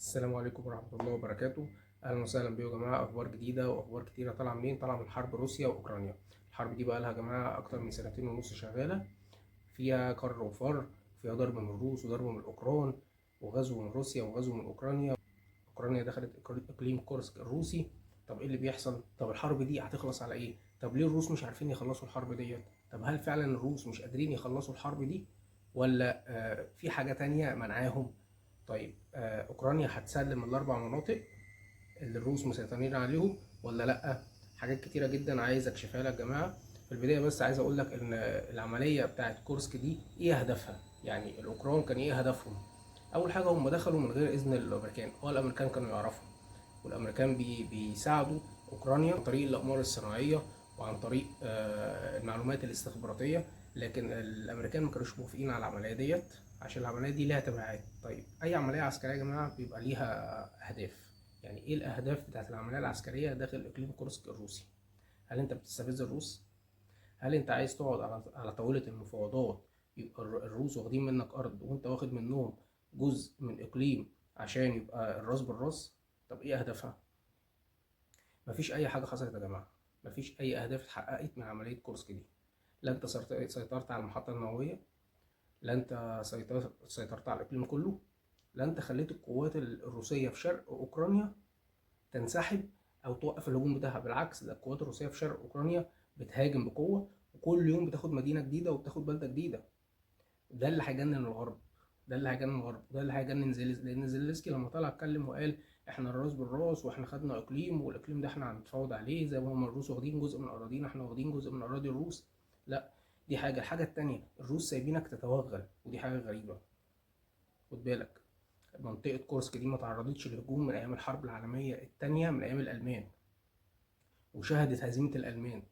السلام عليكم ورحمة الله وبركاته. أهلا وسهلا بيكم يا جماعة. أخبار جديدة وأخبار كتيرة طالعة منين؟ طالعة من حرب روسيا وأوكرانيا. الحرب دي بقى لها يا جماعة أكتر من سنتين ونص شغالة، فيها كر وفر، فيها ضرب من الروس وضرب من الأوكران، وغزو من روسيا وغزو من أوكرانيا. أوكرانيا دخلت إقليم كورسك الروسي. طب إيه اللي بيحصل؟ طب الحرب دي هتخلص على إيه؟ طب ليه الروس مش عارفين يخلصوا الحرب ديت؟ طب هل فعلا الروس مش قادرين يخلصوا الحرب دي، ولا في حاجة تانية منعاهم؟ طيب أوكرانيا هتسلم الأربع مناطق اللي الروس مسيطرين عليهم ولا لأ؟ حاجات كتيرة جدا عايز أكشفها لك يا جماعة. في البداية بس عايز أقول لك إن العملية بتاعت كورسك دي إيه هدفها؟ يعني الأوكران كان إيه هدفهم؟ أول حاجة هم دخلوا من غير إذن الأمريكان، هو الأمريكان كانوا يعرفوا، والأمريكان بيساعدوا أوكرانيا عن طريق الأقمار الصناعية وعن طريق المعلومات الاستخباراتية، لكن الأمريكان ما كانوش موافقين على العملية ديت عشان العملية دي ليها تبعات. طيب أي عملية عسكرية يا جماعة بيبقى ليها أهداف. يعني إيه الأهداف بتاعت العملية العسكرية داخل إقليم كورسك الروسي؟ هل أنت بتستفز الروس؟ هل أنت عايز تقعد على طاولة المفاوضات يبقى الروس واخدين منك أرض وأنت واخد منهم جزء من إقليم عشان يبقى الراس بالراس؟ طب إيه أهدافها؟ مفيش أي حاجة حصلت يا جماعة، مفيش أي أهداف اتحققت من عملية كورسك دي. لا أنت سيطرت على المحطة النووية، لا أنت سيطرت على الإقليم كله، لا أنت خليت القوات الروسية في شرق أوكرانيا تنسحب أو توقف الهجوم بتاعها. بالعكس، ده القوات الروسية في شرق أوكرانيا بتهاجم بقوة، وكل يوم بتاخد مدينة جديدة وبتاخد بلدة جديدة. ده اللي هيجنن الغرب، ده اللي هيجنن الغرب، ده اللي هيجنن زيلينسكي، لأن زيلينسكي لما طلع اتكلم وقال احنا الراس بالراس واحنا خدنا اقليم، والاقليم ده احنا هنتفاوض عليه، زي ما هم الروس واخدين جزء من اراضينا احنا واخدين جزء من اراضي الروس. لا، دي حاجة. الحاجة التانية، الروس سايبينك تتوغل، ودي حاجة غريبة. خد بالك، منطقة كورسك دي ما تعرضتش لهجوم من أيام الحرب العالمية التانية، من أيام الألمان، وشهدت هزيمة الألمان.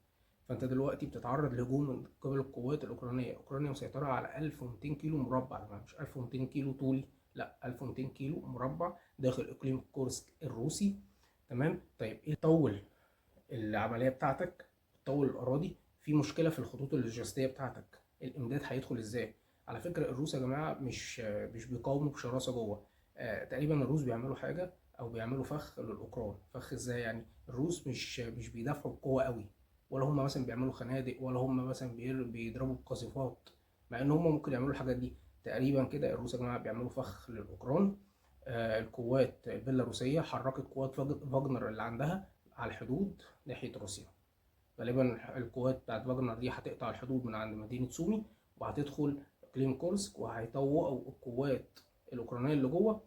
فأنت دلوقتي بتتعرض لهجوم من قبل القوات الأوكرانية. أوكرانيا مسيطرة على 1200 كيلو مربع، مش 1200 كيلو طولي، لا 1200 كيلو مربع داخل إقليم كورسك الروسي. تمام؟ طيب إيه طول العملية بتاعتك؟ تطول الأراضي، في مشكلة في الخطوط اللوجستية بتاعتك، الإمداد هيدخل إزاي؟ على فكرة الروس يا جماعة مش بيقاوموا بشراسة جوه. تقريبا الروس بيعملوا حاجة أو بيعملوا فخ للأوكران. فخ إزاي يعني؟ الروس مش بيدافعوا بقوة قوي، ولا هم مثلا بيعملوا خنادق، ولا هم مثلا بيضربوا بقاذفات، مع إن هم ممكن يعملوا الحاجات دي. تقريبا كده الروس يا جماعة بيعملوا فخ للأوكران. القوات البيلاروسية حركت قوات فاجنر اللي عندها على الحدود ناحية روسيا. غالبا القوات بتاعت فاجنر دي هتقطع الحدود من عند مدينة سومي وهتدخل إقليم كورسك، وهيطوقوا القوات الأوكرانية اللي جوه،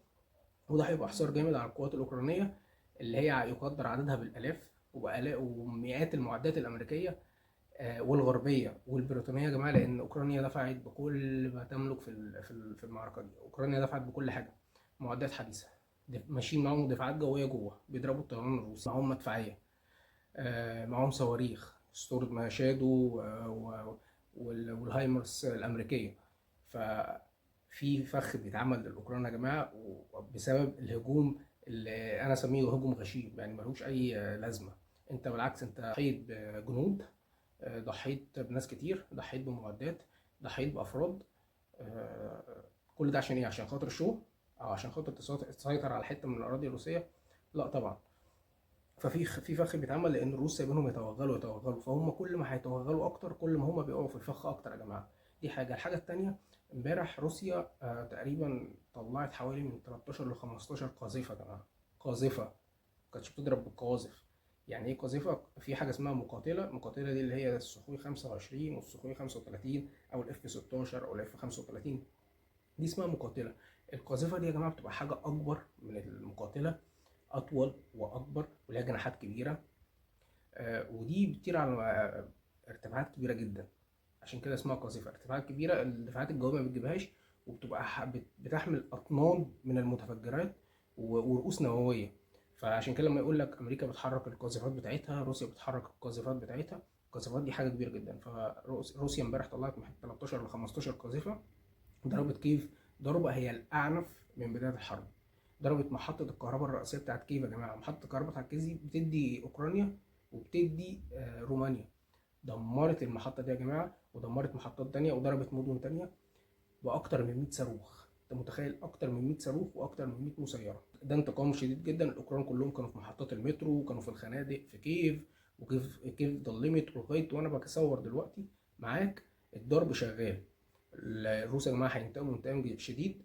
وده هيبقى حصار جامد على القوات الأوكرانية اللي هي يقدر عددها بالآلاف ومئات المعدات الأمريكية، والغربية والبريطانية يا جماعة، لأن أوكرانيا دفعت بكل ما تملك في المعركة دي. أوكرانيا دفعت بكل حاجة، معدات حديثة، ماشيين معاهم دفاعات جوية جوه، بيضربوا الطيران الروسي، معاهم مدفعية، معاهم صواريخ ستورم شادو، والهايمرس الأمريكية. ففي فخ بيتعمل للأوكران يا جماعة، بسبب الهجوم اللي أنا أسميه هجوم غشيم، يعني ملوش أي لازمة. أنت بالعكس، أنت ضحيت بجنود، ضحيت بناس كتير، ضحيت بمعدات، ضحيت بأفراد، كل ده عشان إيه؟ عشان خاطر شو؟ أو عشان خاطر تسيطر على حتة من الأراضي الروسية؟ لا طبعا. ففي فخ بيتعمل لأن الروس سايبينهم يتوغلوا يتوغلوا، فهم كل ما هيتوغلوا أكتر كل ما هم بيقعوا في الفخ أكتر يا جماعة. دي حاجة. الحاجة التانية، امبارح روسيا، تقريبا طلعت حوالي من 13 ل 15 قاذفة يا جماعة. قاذفة، ما كانتش بتضرب بالقواذف. يعني ايه قاذفة؟ في حاجة اسمها مقاتلة، المقاتلة دي اللي هي السخوي 25 والسخوي 35 أو الاف 16 أو الاف 35، دي اسمها مقاتلة. القاذفة دي يا جماعة بتبقى حاجة أكبر من المقاتلة، أطول وأكبر وليها جناحات كبيرة، ودي بتطير على ارتفاعات كبيرة جدا، عشان كده اسمها قاذفة. ارتفاعات كبيرة، الدفاعات الجوية ما بتجيبهاش، وبتبقى بتحمل أطنان من المتفجرات ورؤوس نووية. فعشان كده لما يقول لك أمريكا بتحرك القاذفات بتاعتها، روسيا بتحرك القاذفات بتاعتها، القاذفات دي حاجة كبيرة جدا. فروسيا امبارح طلعت من 13 ل 15 قاذفة، ضربت كييف ضربة هي الأعنف من بداية الحرب. ضربت محطة الكهرباء الرئيسية بتاعت كييف يا جماعة. محطة الكهرباء بتاعت كييف دي بتدي أوكرانيا وبتدي، رومانيا. دمرت المحطة دي يا جماعة، ودمرت محطات تانية، وضربت مدن تانية بأكتر من 100 صاروخ. انت متخيل اكتر من 100 صاروخ واكتر من 100 مسيره؟ ده انتقام شديد جدا. الاوكران كلهم كانوا في محطات المترو وكانوا في الخنادق في كييف، وكيف كيف ضلمت لغاية وانا بصور دلوقتي معاك الضرب شغال. الروس يا جماعة هينتقموا انتقام شديد.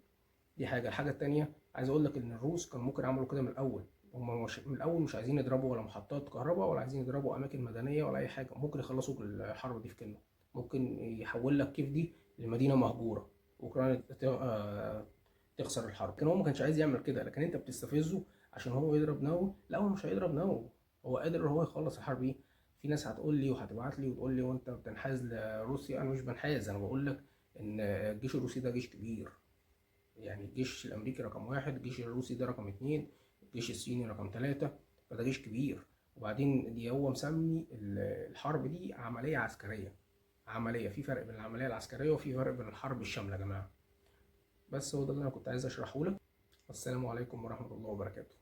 دي حاجة. الحاجة التانية عايز اقول لك ان الروس كانوا ممكن يعملوا كده من الاول، هم مش من الاول مش عايزين يضربوا ولا محطات كهرباء ولا عايزين يضربوا اماكن مدنية ولا اي حاجة، ممكن يخلصوا الحرب دي في كلمة، ممكن يحول لك كيف دي لمدينة مهجورة، اوكرانيا تخسر الحرب. لكن هو ما كانش عايز يعمل كده، لكن انت بتستفزه عشان هو يضرب نووي. لا هو مش هيضرب نووي، هو قادر هو يخلص الحرب دي. في ناس هتقول لي وهتبعت لي وتقول لي وانت بتنحاز لروسيا. انا مش بنحاز، انا بقول لك ان الجيش الروسي ده جيش كبير، يعني الجيش الامريكي رقم 1، الجيش الروسي ده رقم 2، الجيش الصيني رقم 3، فده جيش كبير. وبعدين دي هو مسمي الحرب دي عملية عسكرية، عملية، في فرق بين العملية العسكرية وفي فرق بين الحرب الشاملة يا جماعة. بس هو ده اللي أنا كنت عايز أشرحه لك. السلام عليكم ورحمة الله وبركاته.